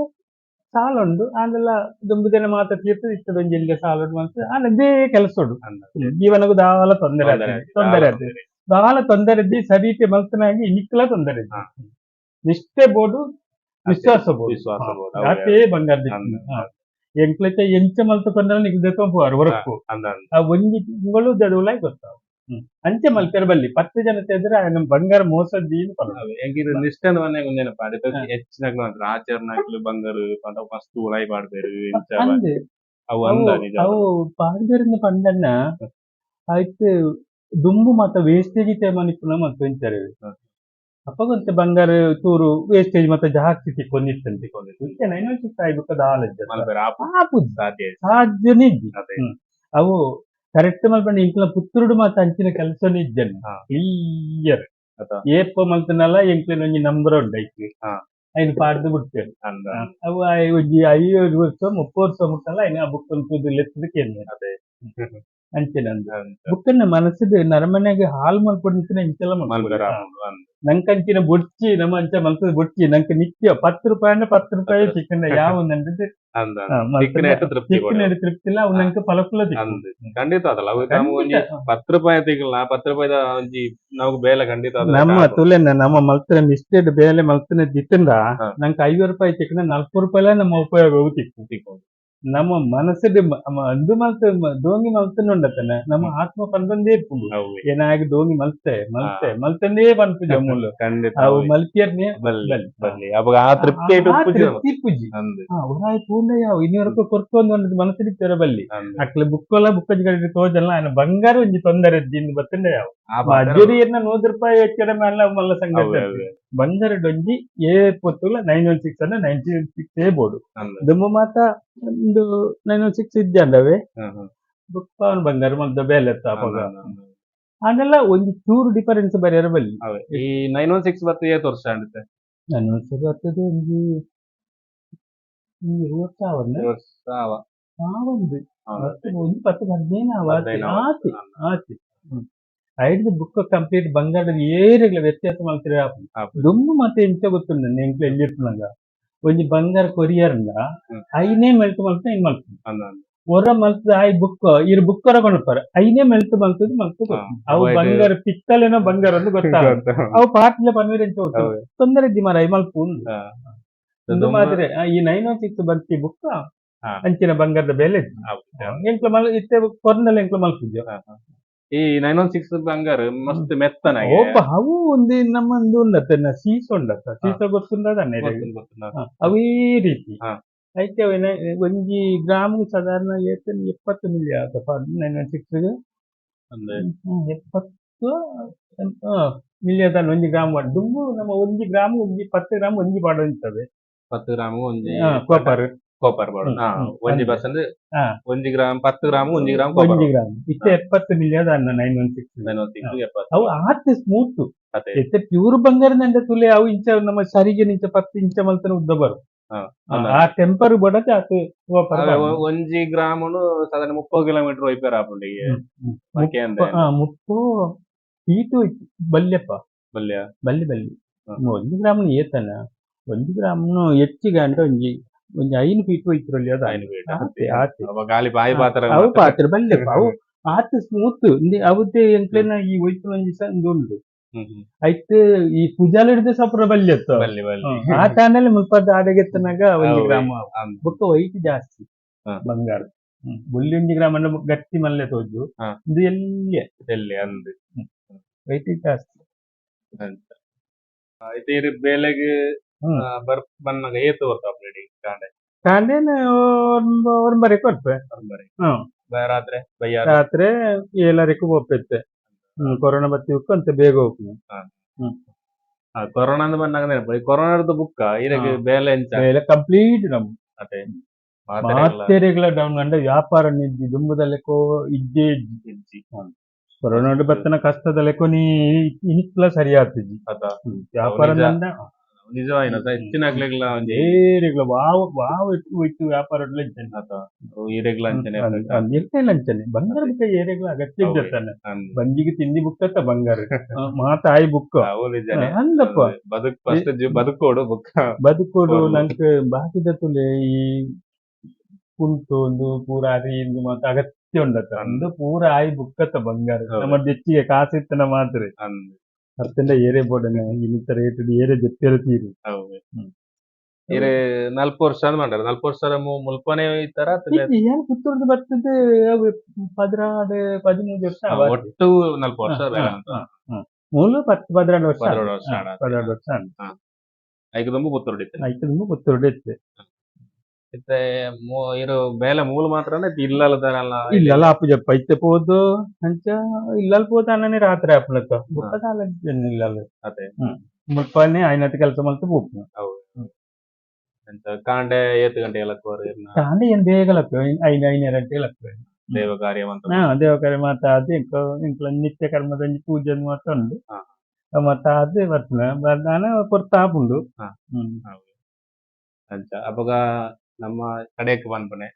ಸಾಲ ಉಂಡು ಆಂಡಲ ದುಂಬುದೆನ ಮಾತ ತೀರ್ತು ಇತ್ತದ ಒಂಜಿ ಎಲ್ಯ ಸಾಲ ಉಂಡು ಮಲ್ತ್ ಆಂಡ they ಕೆಲಸ ಉಂಡು. ಅಂದ್. ಜೀವನಗ್ ದಾಲ ತೊಂದರೆ ತೊಂದರೆ ಆತುಜಿ. ಆತಿಜಿ. ತೊಂದರೆ ದಾಲ ಆತುಜಿ. ದಾಲ ತೊಂದರೆ ಇದ್ದಿ ಸರೀಟೆ ಮಲ್ತನಾಗಿ ಇನಿಕ್ಲ ತೊಂದರೆ ಇಜ್ಜಿ. ನಿಷ್ಠೆ ಬೋಡು ವಿಶ್ವಾಸ ಬೋಡು. ವಿಶ್ವಾಸ ಬೋಡು. ಅವ್ವೇ. ಆತೇ ಬಂಗಾರ ದಿಕ್ಕುನು. ಎಂಕ್ಲೆತ ಎಂಚ ಮಲ್ತ್ ಪಂಡಲ ನಿಕ್ಲ್ ದೆತೊಂದು ಪೋವರ್ ಒರಕ್ಕು. ಅಂದ್ ಅಂದ್. ಆ ಒಂಜಿ ತಿಂಗಳು ದದುಲಾಯ್ ಗೊತ್ತಾವು. ಅಂಚೆ ಮಲ್ಪೆರೆ ಬಲ್ಲಿ 10 ಜನತೆ ಎದುರು ಆಯನ ಬಂಗಾರ ಮೋಸ ದೀದ್ ಪನೊಡು. ಎಂಕ್ ಇರ್ ನಿಷ್ಠೆ ಮನೆ ಒಂಜೇನ ಪಾಡ್ ಹೆಚ್ಚಿನಕ್ಲು ಮಾತ್ರ ಆಚರಣೆಕ್ಲು ಬಂಗಾರ ಪಂಡ ಮಸ್ತ್ ಉಳಾಯಿ ಪಾಡ್ಪೆರ್ ಇಂಚ ಅಂದ್. ಅವು ಅಂದ ನಿಜ. ಅವು ಪಾಡ್ದೆರ್ಂದ್ ಪಂಡನ್ನ ಐಟ್ ದುಂಬು ಮಾತ ವೇಸ್ಟೇಜ್ ಇತ್ತೆ ಮನಿಪುನ ಮಲ್ತೊಂತೆರ್. ಅಪಗ ಒಂತೆ ಬಂಗಾರ ಚೂರು ವೇಸ್ಟೇಜ್ ಮಾತ ಜಾಸ್ತಿ ತಿಕ್ಕೊಂದಿತ್ತಂತೆ. ಇತ್ತೆ 916 ಆಯಿ ಬೊಕ್ಕ ದಾಲ ಇಜ್ಜಿ. ಮಲ್ಪೆರೆ ಆಪುಜಿ. ಸಾಧ್ಯ ಇಜ್ಜಿ. ಸಾಧ್ಯನೇ ಇಜ್ಜಿ. ಅದೇ. ಅವು ಕರೆಕ್ಟ್ ಮಲ್ಪಂಡ ಎಂಕ್ಲ ಪುತ್ತೂರುಡು ಮಾತ ಅಂಚಿನ ಕೆಲಸನೇ ಇಜ್ಜಂಡ್. ಕ್ಲಿಯರ್. ಅತ. ಏಪ ಮಲ್ತನಲ ಎಂಕ್ಲೆನ ಒಂಜಿ ನಂಬರ್ ಉಂಡು ಐಕ್. ಐನ್ ಪಾಡ್ದು ಬಿಡ್ತೇವೆ. ಅಂದ. ಅವು ಒಂಜಿ 50 ವರ್ಷ 30 ವರ್ಷ ಮುಟ್ಟಲ ಐನ್ ಆ ಬುಕ್ ತೂದು ಲೆತ್ತುದು ಕೇನ್ವೆ. ಅದೇ. ಅಂಚಿನ ಅಂದ್. ಬುಕ್ಕನ್ನ ಮನಸ್ಸುಡು ನರಮನೆಗ್ ಹಾಲ್ ಮಲ್ಪೊಡು ಇಂಚಲ ಮಲ್ಪೆರೆ ಮಲ್ಪೊಡು. ಆಪುಂಡು ಅಂದ್. ನಂಕಂಚಿನ ಬೊಡ್ಚಿ ನಮ್ಮ ಅಂಚ ಮಲ್ತದ ಬೊಡ್ಚಿ ನಂಕ್ ನಿತ್ಯ 10 ರೂಪಾಯಿ ಅಂಡ 10 ರೂಪಾಯಿ ತಿಕ್ಕಂಡ ಯಾವೊಂದಂಡದು. ಅಂದ್ ಅಂದ್. ತಿಕ್ಕಿನೇಟ್ ತೃಪ್ತಿ ಕೊಡು. ತಿಕ್ಕಿನೇಟ್ ತೃಪ್ತಿ ಇಲ್ಲ ಅವು ನಂಕ್ ಫಲಕುಲ ತಿಕ್ಕು. ಅಂದ್. ಖಂಡಿತ ಅದಲ್ಲ ಅವು ನಮ್ಗೆ ಒಂಜಿ 10 ರೂಪಾಯಿ ತಿಕ್ಕಲ್ಲ 10 ರೂಪಾಯಿದ ಒಂಜಿ ನಮ್ಗೆ ಬೇಲೆ ಖಂಡಿತ ಅದಲ್ಲ ನಮ್ಮ ಕಾಪು. ತುಲೆನ ನಮ್ಮ ಮಲ್ತಿನ ನಿಷ್ಠೆಡ್ ಬೇಲೆ ಮಲ್ತಿನ ದಿತ್ತಂಡ ನಂಕ್ 50 ರೂಪಾಯಿ ತಿಕ್ಕಂಡ 40 ರೂಪಾಯಿಲ ನಮ್ಮ ಉಪಯೋಗ ತಿಕ್ಕು. ತಿಕ್ಕು. ನಮ್ಮ ಮನಸ್ಸುಡು ಅಂದು ಮಲ್ತ ದೋಂಗಿ ಮಲ್ತನುಂಡತನ ನಮ್ಮ ಆತ್ಮ ಪಂಡೊಂದೇ ಇಪ್ಪುಂಡು. ಅವ್ವೆ. ಏನಾಗ ದೋಂಗಿ ಮಲ್ತೆ ಮಲ್ತೆ ಮಲ್ತಂದೇ ಪನ್ಪುಜ ಮೂಲು. ಖಂಡಿತ ಅವು ಅವ್ವೆ. ಮಲ್ಪಿಯರ್ನೇ ಬಲ್ಲಿ ಬಲ್ಲಿ. ಬಲ್ಲಿ ಅವಾಗ ಆ ತೃಪ್ತಿ ಐಟ್ ಆ ಉಪ್ಪುಜಿ ನಮಕ್. ತೃಪ್ತಿ ಇಪ್ಪುಜಿ. ಅಂದ್. ಒರಾಯ್ ಪೂಂಡ ಯಾವು ಇನ್ನಿವರೆಗೂ ಕೊರ್ಕೊಂದು ಒಂದ್ ಮನಸ್ಸಿಗೆ ತೆರ ಬಲ್ಲಿ. ಅಂದ್. ಅಕ್ಲೆ ಬುಕ್ಕೊಲ ಬುಕ್ಕಜಿ ಕಡೆ ತೋಜಲ್ಲ ಆಯ್ನ ಬಂಗಾರ ಒಂಜಿ ತೊಂದರೆ ಇದ್ದಿದ್ದು ಬತ್ತಂಡ ಯಾವು. ಆ ಪಾತೆರ ಅಜ್ಜುರಿಯನ್ನ 100 ರೂಪಾಯಿ ಹೆಚ್ಚಿನ ಮೇಲೆ ಮಲ್ಲ ಸಂಗತಿ. ಅವ್ವೆ, ಅವ್ವೆ. ಬಂಗಾರ ಡೊಂಜಿ ಏ ಪೊತ್ತುಲ 916 ಅನ್ನ 916 ಏ ಬೋಡು. ಅಂದ್. ದುಂಬು ಮಾತ ಒಂದು 916 ಇದ್ದಂಡವೆ. ಹ್ಮ್ ಹ್ಮ್. ಬುಕ್ಕ ಅವನು ಬಂಗಾರ ಮಲ್ದ ಬೇಲೆ ಇತ್ತ ಅಪಗ. ಅಂದ್ ಅಂದ್ ಅಂದ್. ಆಂಡಲ ಒಂಜಿ ಚೂರು ಡಿಫರೆನ್ಸ್ ಬರ್ಯಾರ ಬಲ್ಲಿ. ಅವ್ವೆ. ಈ 916 ಬತ್ತು ಏತ್ ವರ್ಷ ಆಂಡ್? 916 ಬರ್ತದೆ ಒಂಜಿ ಒಂಜಿ ವರ್ಷ ಆವನ್ನ. ವರ್ಷ ಆವ. ಆವೊಂದು. ಹೌದು. ಒಂಜಿ 10 15 ಆವ. 15 ಆವ. ಆತಿ ಆತಿ. ಐಡ್ದು ಬುಕ್ ಕಂಪ್ಲೀಟ್ ಬಂಗಾರದ ಏರೆಗ್ಲ ವ್ಯತ್ಯಾಸ ಮಲ್ತಿರ ಆಪುಂಡು. ಆಪುಂಡು. ದುಂಬು ಮಾತ ಎಂಚ ಗೊತ್ತುಂಡು ಎಂಕ್ಲ ಎಲ್ಲಿರ್ಪುನಗ ಒಂಜಿ ಬಂಗಾರ ಕೊರಿಯರ್ಂಡ ಐನೇ ಮೆಲ್ತ್ ಮಲ್ತ್ ಐನ್ ಮಲ್ಪುಂಡು. ಅಂದ್ ಅಂದ್. ಒರ ಮಲ್ತದ ಆಯ್ ಬುಕ್ ಇರ್ ಬುಕ್ ಒರ ಕೊನಪರ್ ಐನೇ ಮೆಲ್ತ್ ಮಲ್ತದ್ ಮಲ್ತ್ ಗೊತ್ತುಂಡು. ಅವು ಅವು ಬಂಗಾರ ಪಿತ್ತಲೇನೋ ಬಂಗಾರ ಅಂದ್ ಗೊತ್ತಾಗ ಅವು ಪಾಟ್ಲೆ ಪನ್ವೆರ್ ಎಂಚ ಗೊತ್ತುಂಡು. ಅವ್ವೆ. ತೊಂದರೆ ಇದ್ದಿ ಮಾರಾಯ ಮಲ್ಪು ಅಂದ್. ಉಂದು ಮಾತ್ರ ಈ 916 ಬರ್ತಿ ಬುಕ್ ಅಂಚಿನ ಬಂಗಾರದ ಬೆಲೆ ಇಜ್ಜಿ. ಎಂಕ್ಲ ಮಲ್ ಇತ್ತೆ ಕೊರ್ನಲ್ ಎಂಕ್ಲ ಮಲ್ಪುಜ. ಈ 916 ಬಂಗಾರ ಮಸ್ತ್ ಮೆತ್ತನಾಗಿ. ಒಬ್ಬ ಅವು ಒಂದು ನಮ್ಮೊಂದು ಉಂಡತ್ತ ಸೀಸ ಉಂಡತ್ತ ಸೀಸ ಗೊತ್ತುಂಡ ಗೊತ್ತುಂಡು, ಗೊತ್ತುಂಡು. ಅವೇ ರೀತಿ. ಐತೆ ಅವೇನ ಒಂಜಿ ಗ್ರಾಮ್ ಸಾಧಾರಣ ಏತ್ 70 ಮಿಲಿ ಆತಪ್ಪ 916. ಅಂದ್. 70 ಮಿಲಿ ಅದ ಒಂಜಿ ಗ್ರಾಮ್ ದುಂಬು ನಮ್ಮ ಒಂಜಿ ಗ್ರಾಮ್ ಒಂಜಿ 10 ಗ್ರಾಮ್ ಒಂಜಿ ಪಾಡೊಂದಿತ್ತವೆ. 10 ಗ್ರಾಮ್ ಒಂಜಿ ಕಾಪರ್. Copper ಬೋಡು. ಒಂಜಿ percent. 1 gram, 10 gram, 1 gram copper. 1 gram. ಇತ್ತೆ 70 ಮಿಲಿಯನ್ ಅನ್ನ 916. 916 70. ಅವು ಆತ್ ಸ್ಮೂತ್. ಅದೇ. ಇತ್ತೆ ಪ್ಯೂರ್ ಬಂಗಾರ ನಂಡ ತುಲೆ, ಅವು ಇಂಚ ನಮ್ಮ ಸರಿಗೆ ಇಂಚ 10 ಇಂಚ ಮಲ್ತನ ಉದ್ದ ಬರು. ಆ ಟೆಂಪರ್ ಬಡತೆ ಆತ್ ಕೋಪರ್. ಅವೇ 1 ಗ್ರಾಮ್ ಸಾಧಾರಣ 30 ಕಿಲೋಮೀಟರ್ ಒಯ್ಪೇರ್ ಆಪುಂಡು ಈ ಬಾಕಿ ಅಂದೆ. 30 ಫೀಟು ಬಲ್ಯಪ್ಪ. ಬಲ್ಯ. ಬಲ್ಲಿ ಬಲ್ಲಿ. 1 ಗ್ರಾಮ್ ಏತನ, 1 ಗ್ರಾಮ್ನು ಹೆಚ್ಚಿಗೆ ಅಂದ್ರೆ ಒಂಜಿ ಒಂಜಿ 5 ಫೀಟ್ ಹೋಯ್ತಿರಲಿ ಅದ. 5 ಫೀಟ್. ಆತೆ ಆತೆ. ಅವ ಗಾಲಿ ಬಾಯಿ ಪಾತ್ರ. ಅವು ಪಾತ್ರ ಬಲ್ಯಪ್ಪ, ಅವು ಆತ್ ಸ್ಮೂತ್. ಅವತ್ತೆ ಎಂಕ್ಲೆನ ಈ ಒಯ್ತು ಒಂಜಿ ಸಹ ಉಂಡು. ಹ್ಮ್ ಹ್ಮ್. ಐತ್ ಈ ಪೂಜಾಲ ಹಿಡಿದು ಸಪುರ ಬಲ್ಯತ್ತ. ಬಲ್ಲಿ ಬಲ್ಲಿ. ಆ ಚಾನೆಲ್ ಮುಲ್ಪದ ಆಡೆಗೆತ್ತನಾಗ ಒಂಜಿ ಗ್ರಾಮ. ಬೊಕ್ಕ ವೈಟ್ ಜಾಸ್ತಿ ಬಂಗಾರ. ಬೊಳ್ಳಿ 1 ಗ್ರಾಮ್ ಅಂದ್ರೆ ಗಟ್ಟಿ ಮಲ್ಲೆ ತೋಜು. ಇದು ಎಲ್ಲಿಯ. ಎಲ್ಲಿ ಅಂದ್. ವೈಟ್ ಜಾಸ್ತಿ. ಇತ್ತೆ ಇರ್ ಬೇಲೆಗ್ ಬರ್ ಬನ್ನಗ ಏತ್ ವರ್ತ ಆಪ್ಲೇಡಿ ಕಾಂಡೆ? ಕಾಂಡೇನ ಒಂಬರೆ ಕೊರ್ಪೆ. ಬರಿ. ಹ್ಮ್. ರಾತ್ರೆ ಬಯ್ಯಾರ? ರಾತ್ರಿ ಏಳರಕ್ಕೆ ಹೋಗ್ತೈತೆ. ಕೊರೋನಾ ಬತ್ತಿ ಅಂತ ಬೇಗ ಹೋಗ್ತೀನಿ. ಕೊರೋನಾ ಅಂದ್ ಬಂದಾಗ ನೆನಪು. ಈ ಕೊರೋನಾದ ಬುಕ್ಕ ಇರಗ್ ಬೇಲೆ ಎಂಚ? ಬೇಲೆ ಕಂಪ್ಲೀಟ್ ನಮ್ಮ ಅದೇ. ಮಾತೆರೆಗಳ ಡೌನ್ ಅಂದ್ರೆ ವ್ಯಾಪಾರ ನಿಜ್ಜಿ, ದುಂಬುದಲೆಕ್ಕೋ ಇದ್ದೇ ಇಜ್ಜಿ. ಇಜ್ಜಿ. ಕೊರೋನಾ ಬತ್ತನ ಕಷ್ಟದಲೆಕ್ಕೋ ನೀ ಇನಿಕ್ಲ ಸರಿ ಆಗ್ತಿಜ್ಜಿ. ಅದ. ವ್ಯಾಪಾರ ನಿಜ. ನಂದ. ನಿಜವಾಯಿನ ಹೆಚ್ಚಿನ ಆಗ್ಲಿಗ್ಲ ಒಂಜಿ. ಏರೆಗ್ಲ ವಾವ್ ವಾವ್ ಇಟ್ಟು ಇಟ್ಟು ವ್ಯಾಪಾರ ಇದ್ದಾನೆ. ಅತ ಇರೆಗ್ಲ ಅಂಚನೆ. ಇರ್ತೇನೆ ಅಂಚನೆ ಬಂಗಾರ ಬುಕ್ಕ ಏರೆಗ್ಲ ಅಗತ್ಯ ಇದ್ದಾನೆ. ಅಂದ್. ಬಂಜಿಗೆ ತಿಂದಿ ಬುಕ್ಕತ್ತ ಬಂಗಾರ ಮಾತಾಯಿ ಬುಕ್ಕ. ಅವು ನಿಜನೇ. ಅಂದಪ್ಪ. ಬದುಕ್ ಫಸ್ಟ್ ಬದುಕೋಡು ಬುಕ್ಕ. ಬದುಕೋಡು. ಕೊಡು. ನಂಗೆ ಬಾಕಿದ ತುಲೆ ಈ ಕುಂಟು ಒಂದು ಪೂರ ಅರಿ ಇಂದು ಮಾತ ಅಗತ್ಯ ಉಂಡತ್ತ ಅಂದು ಪೂರ ಆಯಿ ಬುಕ್ಕತ್ತ ಬಂಗಾರ. ನಮ್ಮ ಹೆಚ್ಚಿಗೆ ಕಾಸಿತ್ತನ ಮಾತ್ರ. ಅಂದ್. ಅತ್ತಂಡ ಏರೆ ಬೋಡನೆ ಇನ್ನಿತರ ರೇಟ್ ಏರೆ ಜೆಪ್ಪೆರ ತೀರು. ಹೌದು. ಇರೆ 40 ವರ್ಷ ಅಂದ್ ಮಾಡ್ಯಾರ, 40 ವರ್ಷ ಮುಲ್ಪನೆ ಇತ್ತಾರ? ಏನ್ ಪುತ್ತೂರ್ದು ಬರ್ತದೆ, ಅವು 12 13 ವರ್ಷ ಆವ. ಒಟ್ಟು 40 ವರ್ಷ ಬೇಡ ಅಂತ. ಮೂಲ 10 12 ವರ್ಷ. 12 ವರ್ಷ. 12 ವರ್ಷ. ಐದು ದುಂಬು ಪುತ್ತೂರು ಇತ್ತು. ಆಯ್ತು, ತುಂಬ ಪುತ್ತೂರ್ಡು ಇತ್ತು. ಇತ್ತೆ ಇರು ಬೇಲೆ ಮೂಲ ಮಾತ್ರ ಇಲ್ಲಲ್ಲ. ಇಲ್ಲಲ್ಲ ಅಪ್ಪುಜಪ್ಪ, ಇತ್ತೆ ಪೋದು ಅಂಚ ಇಲ್ಲಲ್ ಪೋದು ಅನ್ನನೇ ರಾತ್ರಿ ಆಪುನತ್ತ ಬೊಕ್ಕ ದಾಲ ಇಲ್ಲಲ್ಲ. ಅದೇ. ಮುಲ್ಪನೆ ಆಯ್ನತ್ ಕೆಲಸ ಮಲ್ತು ಪೋಪುನ. ಎಂತ ಕಾಂಡೆ ಏತ್ ಗಂಟೆ ಲಕ್ಕುವರು ಇರ್ನ? ಕಾಂಡೆ ಏನ್ ಬೇಗ ಲಕ್ಕ, ಐದು ಐನೂರು ಗಂಟೆ ಲಕ್ಕ. ದೇವ ಕಾರ್ಯ ಅಂತ. ದೇವ ಕಾರ್ಯ ಮಾತ ಅದು ಇಂಕ ಇಂಕ್ಲ ನಿತ್ಯ ಕರ್ಮದ ಒಂಜಿ ಪೂಜೆ ಮಾತ ಉಂಡು. ಮಾತ ಅದು ಬರ್ಪುನ ಬರ್ದಾನ ಪೊರ್ತು ಆಪುಂಡು. ಅಂಚ ಅಪಗ ನಮ್ಮ ಕಡೆಕ್ ಪನ್ಪುನೆ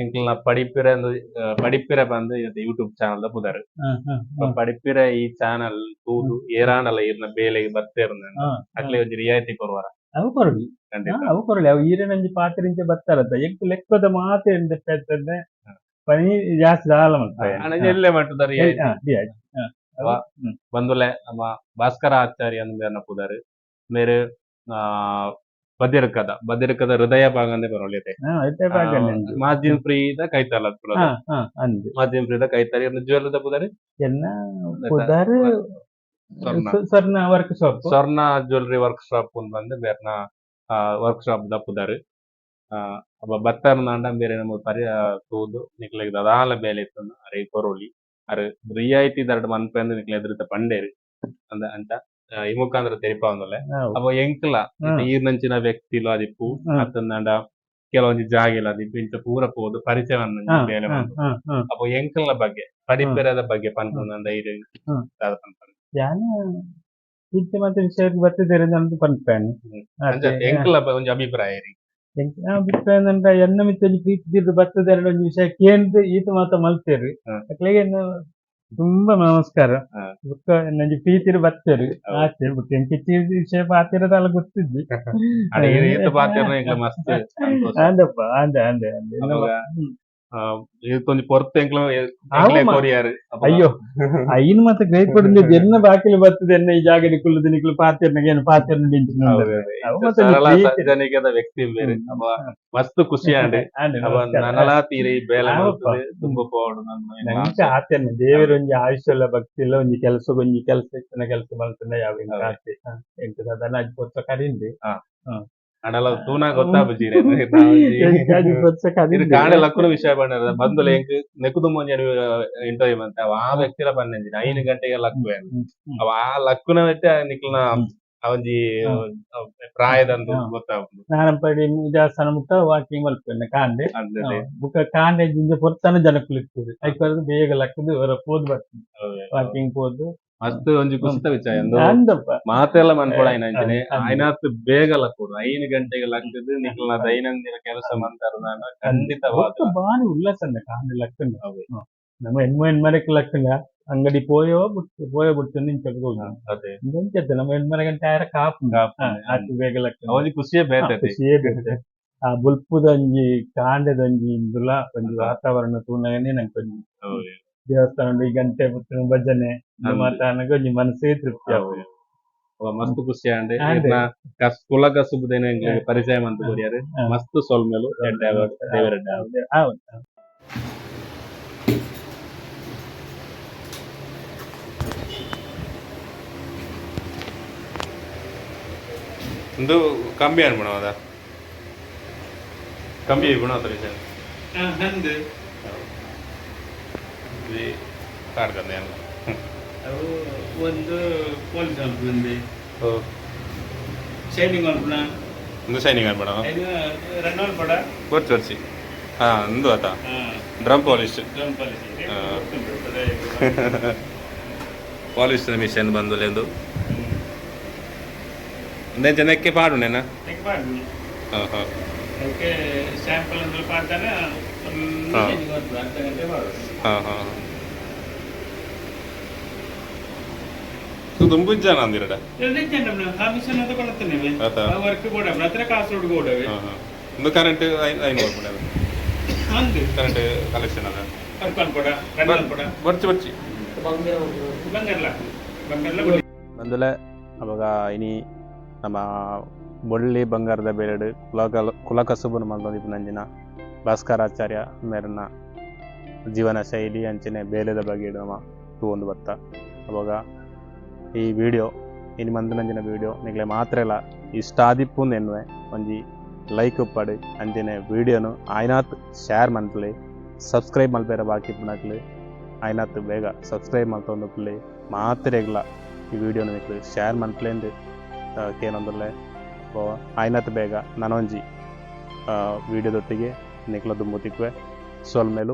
ಎಂಕ್ಲ್ನ ಪಡಿಪಿರ ಪಡಿಪಿರ ಬಂದು ಯೂಟ್ಯೂಬ್ ಚಾನಲ್ ದ ಪುದರ್. ಪಡಿಪಿರ ಈ ಚಾನಲ್ ತೂದು ಏರಾಂಡಲ ಇರ್ನ ಬೇಲೆಗೆ ಬರ್ತೇರ್ನ ಅಕ್ಲೆ ಒಂಜಿ ರಿಯಾಯಿತಿ ಕೊರುವರ? ಅವು ಕೊರಲಿ. ಖಂಡಿತ. ಅವು ಕೊರಲಿ. ಅವು ಈರೆನಂಜಿ ಪಾತ್ರಿಂಚೆ ಬತ್ತಾರತ್ತ ಎಂಕ್ ಲೆಕ್ಕದ ಮಾತೆ ಎಂದ ಪನಿ ಜಾಸ್ತಿ ದಾಲ ಮಲ್ಪೆ. ಅಣ್ಣ ಎಲ್ಲೆ ಮಟ್ಟದ ರಿಯಾಯಿತಿ. ರಿಯಾಯಿತಿ. ಬಂದುಲೆ ನಮ್ಮ ಭಾಸ್ಕರ ಆಚಾರ್ಯ ಅಂದ್ ಪುದರ್ ಮೇರು. ಬದಿರ್ಕದ ಬದಿರ್ಕದ ಹೃದಯ ಭಾಗ ಅಂದೇ ಬರೋಲಿದೆ. ಇತ್ತೆ ಭಾಗನೆ. ಮಾರ್ಜಿನ್ ಫ್ರೀ the ಕೈತಲ್ಲ. ಹಾ ಹಾ ಅಂದ್. ಮಾರ್ಜಿನ್ ಫ್ರೀ the ಕೈತಲ್ ಜ್ಯುವೆಲ್ the ಪುದರ್. ಎನ್ನ ಪುದರ್? Swarna. Swarna work shop. Swarna jewellery work shop ಬಂದು ಬೇರ್ನ ವರ್ಕ್ ಶಾಪ್ ದ ಪುದರ್. ಅಬ್ಬ ಬತ್ತರ್ನಾಂಡ ಬೇರೆ ನಮ್ಮ ಪರಿ ತೂದು ನಿಕ್ಲೆಗ್ ದಾದಾಲ ಬೇಲೆ ಇತ್ತು ಅರೆ ಕೊರೊಲಿ ಅರೆ ರಿಯಾಯಿತಿ ದರಡ್ ಮನ್ಪೆಂದು ನಿಕ್ಲೆ ಎದುರಿತ ಪಂಡೇರು ಅಂದ ಅಂಚ ಈ ಮುಖಾಂತರ ತೆರಿಪಾವಂದಲೆ. ಅಪ್ಪ ಎಂಕ್ಲ ಈರ್ನಂಚಿನ ವ್ಯಕ್ತಿಲು ಅದಿಪ್ಪು ಅತ್ತಂದಾಂಡ ಕೆಲವೊಂಜಿ ಜಾಗೆಲ ಅದಿಪ್ಪು ಇಂಚ ಪೂರ ಪೋದು ಪರಿಚಯವನ್ನ ಬೇಲೆ ಬಂದು ಹಾ ಹಾ ಅಪ್ಪ ಎಂಕಲ್ನ ಬಗ್ಗೆ ಪಡಿಪೆರದ ಬಗ್ಗೆ ಪನ್ಪುನಂದ ಇರು ದಾದ ಪನ್ಪುನ? ಯಾನ ಇತ್ತೆ ಮತ್ತೆ ವಿಷಯಕ್ಕೆ ಬತ್ತಿದ್ದೇನೆ ಅಂತ ಪನ್ಪೇನೆ. ಅಂಚ ಎಂಕಲ್ನ ಒಂಜಿ ಅಭಿಪ್ರಾಯ ಇರಿ. ಅಭಿಪ್ರಾಯ ನಂಟ ಎನ್ನ ಮಿತ್ತ ಒಂಜಿ ಪ್ರೀತಿ ತೀರ್ದು ಬರ್ತದೆ ಒಂಜಿ ವಿಷಯ ಕೇಂದ್ರ ಈತ ಮಾತ ಮಲ್ತೇರು. ಅಕ್ಲೆಗೆ ಎನ್ನ ತುಂಬಾ ನಮಸ್ಕಾರ. ಬೊಕ್ಕ ನಂಜಿ ಪ್ರೀತಿರು ಬತ್ತೇರು. ಆಚೆ ಬೊಕ್ಕ ಎಂಕ್ ವಿಷಯ ಪಾತಿರೋದಲ್ಲ ಗೊತ್ತಿದ್ದಿ. ಅಡೆ ಏತ್ ಪಾತೆರ್ನ ಎಂಕ್ಲ ಮಸ್ತ್ ಸಂತೋಷ. ಆಂದಪ್ಪ, ಆಂದೆ ಆಂದೆ ಆಂದೆ. ಅಪಗ, ಇತ್ತೊಂಜಿ ಪೊರ್ತು ಎಂಕ್ಲ ಎಂಕ್ಲೆ ಕೊರಿಯರ್. ಅಯ್ಯೋ, ಐನ್ ಮಾತ ಗ್ರೇಟ್ ಪಡುಂದೆ ಎನ್ನ ಬಾಕಿಲು ಬರ್ತದೆ, ಎನ್ನ ಈ ಜಾಗಡಿ ಕುಲ್ಲುದು ನಿಕ್ಲು ಪಾತೆರ್ನ ಏನು ಪಾತೆರ್ನ ಬೆಂಚಿನ ಅವು ಮಾತ ಸರಳ ಪ್ರೀತಿ. ಸಜ್ಜನಿಕೆದ ವ್ಯಕ್ತಿ ಬೇರೆ. ಅಪ್ಪ ಮಸ್ತ್ ಖುಷಿ ಆಂಡ್. ಆಂದೆ, ಅವ ನಮಸ್ಕಾರ. ನನಲಾ ತೀರಿ ಬೇಲೆ ಆವಪ್ಪ. ಮಲ್ತುದು ತುಂಬಾ ಪೋವೊಡು ನನ್ನ ನಂಗೆ ಆತೇನೆ ದೇವರ ಒಂಜಿ ಆಯುಷ್ಯ ಎಲ್ಲ ಭಕ್ತಿ ಇಲ್ಲ ಒಂಜಿ ಕೆಲಸ ಒಂಜಿ ಕೆಲಸ ಇತ್ತಿನ ಕೆಲಸ ಮಲ್ತಂಡ ಯಾವ ಎಂಕ್ ಆತೆ. ಎಂಕ್ ಸಾಧಾರಣ ಅಜ್ಜಿ ಪೊರ್ಸ ಕರಿಂದೆ. ಅಡಲ ತೂನಾ ಗೊತ್ತಾಪುಜಿ. ಅಜ್ಜಿ ಪೊರ್ಸ ಇದು ಕರಿಂದೆ. ಕಾಣೆ ಲಕ್ಕುನ ವಿಷಯ ಪಂಡರ ಬಂದುಲ ಎಂಕ್ ನೆಕುದು ಒಂಜಿ ಇಂಟರ್ವ್ಯೂ ಮಂತೆ ಅವ ಆ ವ್ಯಕ್ತಿಲ ಪನ್ನೆಂಜಿನ 5 ಗಂಟೆಗೆ ಲಕ್ಕುವೆ. ಹ್ಮ್, ಹ್ಮ್. ಅವ ಆ ಲಕ್ಕುನ ವೆಚ್ಚ ನಿಕ್ಲ್ನ. ಆ ಒಂಜಿ ಪ್ರಾಯದಂದು ಗೊತ್ತಾಪುಂಡು. ನಾನಂಪಡಿ ದೇವಸ್ಥಾನ ಮುಟ್ಟ ವಾಕಿಂಗ್ ಮಲ್ಪೆನೆ ಕಾಂಡೆ. ಅಂದದೆ. ಬುಕ್ಕ ಕಾಂಡೆ ಜಿಂಜ ಪೊರ್ತನ ಜನಕುಲು ಇಪ್ಪುದು, ಐಕ್ ಬರೋದು ಬೇಗ ಲಕ್ಕದು ಹೊರ ಪೋದು ಬರ್ತೀನಿ, ವಾಕಿಂಗ್ ಪೋದು. ಮಸ್ತ್ ಒಂಜಿ ಖುಷಿತ ವಿಚಾರ ಎಂದು ಅಂದಪ್ಪ. ಮಾತೆಲ್ಲ ಮನ್ಪೊಡು ಆಯ್ನಂಚನೆ. ಅಂದ್. ಆಯ್ನಾತ್ ಬೇಗ ಲಕ್ಕೊಡು, 5 ಗಂಟೆಗೆ ಲಕ್ಕದು ನಿಕ್ಲೆನ ದೈನಂದಿನ ಕೆಲಸ ಮಂತರ್ದಾಂಡ ಖಂಡಿತವಾದ ಬೊಕ್ಕ ಬಾರಿ ಉಲ್ಲಾಸ ಕಾಂಡೆ ಲಕ್ಕಂಡ. ಅವ್ವೆ. ನಮ್ಮ ಎಣ್ಮ ಎಣ್ಮರಕ್ಕೆ ಲಕ್ಕಂಡ ಅಂಗಡಿ ಪೋಯೋ ಬಿಟ್ಟು ಪೋಯೋ ಬಿಟ್ಟು ಇಂಚ ಹೋಗುದು. ಅದೇ. ಇಂಚತ್ತೆ ನಮ್ಮ ಎಣ್ಮರ ಗಂಟೆ ಆಯರ ಕಾಪು ಆತು ಬೇಗ ಲಕ್ಕಂಡ. ಒಂಜಿ ಖುಷಿಯೇ ಬೇತೆ. ಖುಷಿಯೇ ಬೇತೆ. ಆ ಬೊಲ್ಪುದೊಂಜಿ ಕಾಂಡೆದೊಂಜಿ ಇಂದುಲ ಒಂಜಿ ವಾತಾವರಣ ತೂನಗನೇ ನಂಗೆ ಒಂಜಿ ದೇವಸ್ಥಾನ ಈ ಗಂಟೆ ಪುತ್ತನ ಭಜನೆ ಇಂದು ಅಂದ್. ಮಾತ ಆನಗ ಒಂಜಿ ಮನಸ್ಸೇ ತೃಪ್ತಿ ಆಪುಂಡು. ಮಸ್ತ್ ಖುಷಿ ಆಂಡ್. ಆಂಡ್. ಇರ್ನ ಕಸ್ ಕುಲ ಕಸುಬುದೇನ ಎಂಕ್ಲೆಗ್ ಪರಿಚಯ ಮಂತ್ ಕೊರಿಯರ್. ಮಸ್ತ್ ಸೊಲ್ಮೆಲು, ಎಡ್ಡೆ ಆವಡ್, ದೇವೆರ್ ಎಡ್ಡೆ ಆವಡ್. ಹೌದು. ಇಂದು ಕಮ್ಮಿ ಅನ್ಬಿಡೋದ ಕಮ್ಮಿ ಗುಣ ವಿಷಯ. ಅಂದ್. ಕಾರ್ಕಂದೆ ಅಲ್ಲ. ಅವು ಒಂದು ಪೊಲೀಸ್ ಮಲ್ಪುಂದೆ, ಶೈನಿಂಗ್ ಮಲ್ಪುನ. ಇಂದು ಶೈನಿಂಗ್ ಅನ್ಬಿಡ. ರನ್ ಮಲ್ಪಡ. ಬರ್ಚಿ ಬರ್ಚಿ, ಹಾ, ಇಂದು ಆತ drum polish. Drum polish. Polish machine ಬಂದು ಎಂದು ಇಂದ ಜನಕ್ಕೆ ಪಾಡುನೇನಾ? ಹಾಂ ಹಾಂ. ಅದಕ್ಕೆ ಸ್ಯಾಂಪಲ್ ಅಂದ್ರೆ ಪಾಡ್ತಾನೆ ಅರ್ಧ ಗಂಟೆ ಮಾಡೋದು. ಹಾಂ ಹಾಂ, ದುಂಬು ಜನ ಅಂದಿರಡ. ಆ ಮಿಷನ್ ಅದು ಕೊಡ್ತೇನೆ. ಆತ. ವರ್ಕ್ ಕೂಡ ಹತ್ರ ಕಾಸರಗೋಡು ಕೂಡ. ಹಾಂ ಹಾಂ, ಇಂದು ಕರೆಂಟ್ ಐನು ಬರ್ಪುಂಡು. ಅಂದು. ಕರೆಂಟ್ ಕಲೆಕ್ಷನ್ ಅದ. ವರ್ಕ್ ಅನ್ಪಡ, ರನ್ ಅನ್ಪಡ. ಬರ್ಚಿ ಬರ್ಚಿ. ಬಂಗಾರಲ ಬಂಗಾರಲ. ಬಂದುಲೆ ಅವಾಗ ಇನಿ ನಮ್ಮ ಬೊಳ್ಳಿ ಬಂಗಾರದ ಬೇರೆಡು ಕುಲಕಲ್ ಕುಲಕಸುಬನು ಮಲ್ತೊಂದಿಪ್ಪುನಂಚಿನ ಭಾಸ್ಕರಾಚಾರ್ಯ ಮೇರನ ಜೀವನ ಶೈಲಿ ಅಂಚನೆ ಬೇಲೆದ ಬಗ್ಗೆ ನಮ್ಮ ತೂವೊಂದು ಬತ್ತ. ಅವಾಗ ಈ ವಿಡಿಯೋ, ಇನಿ ಮಂದಿನಂಚಿನ ವಿಡಿಯೋ ನಿಕ್ಲೆ ಮಾತ್ರೆಲ ಇಷ್ಟ ಆದಿಪ್ಪುಂದು ಎನ್ನುವೆ. ಒಂಜಿ ಲೈಕ್ ಉಪ್ಪಡು, ಅಂಚನೆ ವಿಡಿಯೋನು ಆಯ್ನಾತ್ ಶೇರ್ ಮನ್ಪುಲೆ. ಸಬ್ಸ್ಕ್ರೈಬ್ ಮಲ್ಪೆರ ಬಾಕಿ ಇಪ್ಪುನಕ್ಲು ಆಯ್ನಾತ್ ಬೇಗ ಸಬ್ಸ್ಕ್ರೈಬ್ ಮಲ್ತೊಂದು ಮಾತ್ರೆಗ್ಲ ಈ ವಿಡಿಯೋನು ನಿಕ್ಲು ಶೇರ್ ಮನ್ಪುಲೆಂದು ಕೇನೊಂದುಲ್ಲೆ. ಆಯ್ನಾತ್ ಬೇಗ ನನೊಂಜಿ ವಿಡಿಯೋದೊಟ್ಟಿಗೆ ನಿಕ್ಲ ದುಂಬು ತಿಕ್ಕುವೆ. ಸೊಲ್ಮೆಲು.